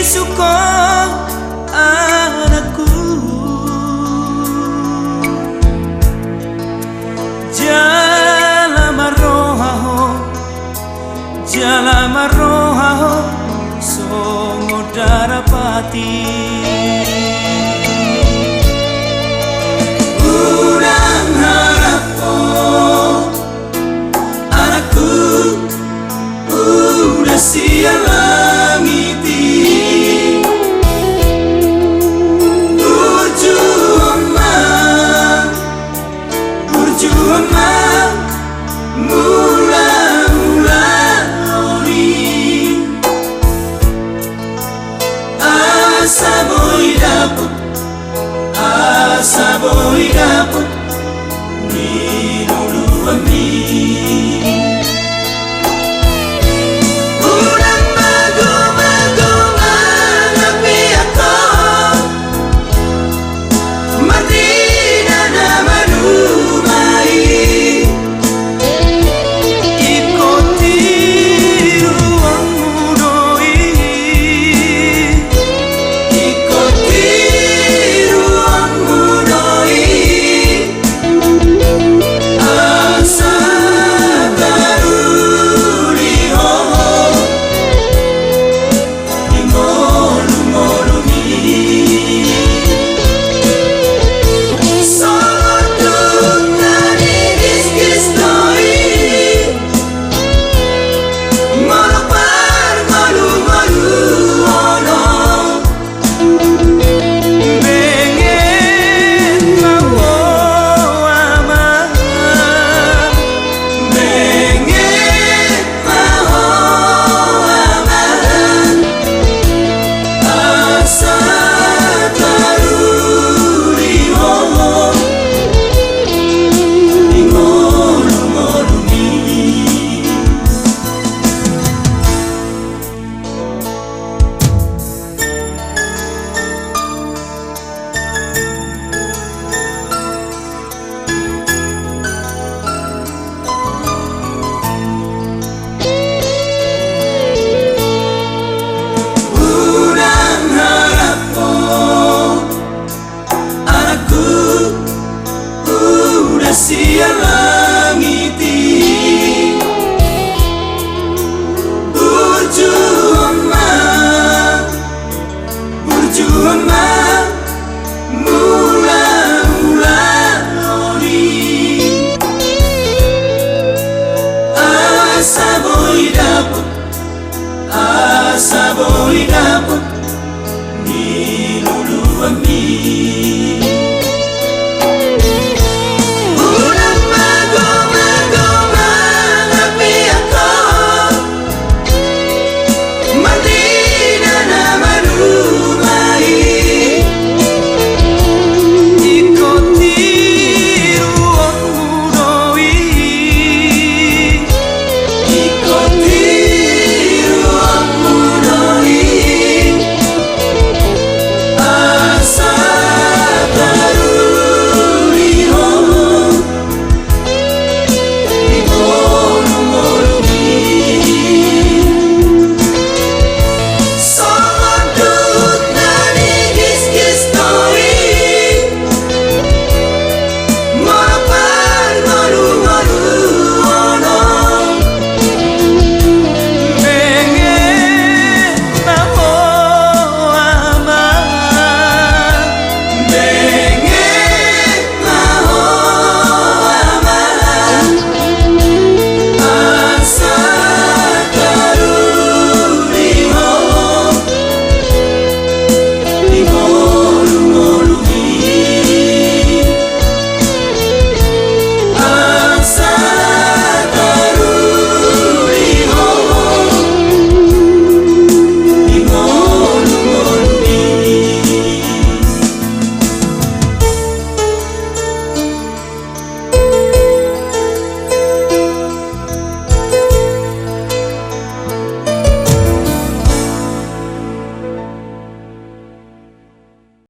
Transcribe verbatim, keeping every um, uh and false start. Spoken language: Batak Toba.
Suko anakku, jala marroha ho, jala marroha ho songon darapati. Unang harap ho, anakku, udan sian langit i. Burju ma, burju ma, mula-mula on i. Asa boi dapot, asa boi dapot ni luluanmi. Unang mago-mago mangapiak ho, marnida na manuma i. Ingkon tiruanmu do i. Ingkon tiruanmu do i. Asa taruli ho di ngolu-ngolumi. Songon tung na digiskis do i, molo parngolu-ngolu on. Benget ma ho, amang. Benget ma ho, amang. Asa taruli ho di ngolu-ngolumi. Unang harap ho, anakku, udan sian langit i. Burju ma, burju ma, mula-mula on i. Asa boi dapot, asa boi dapot ni luluanmi.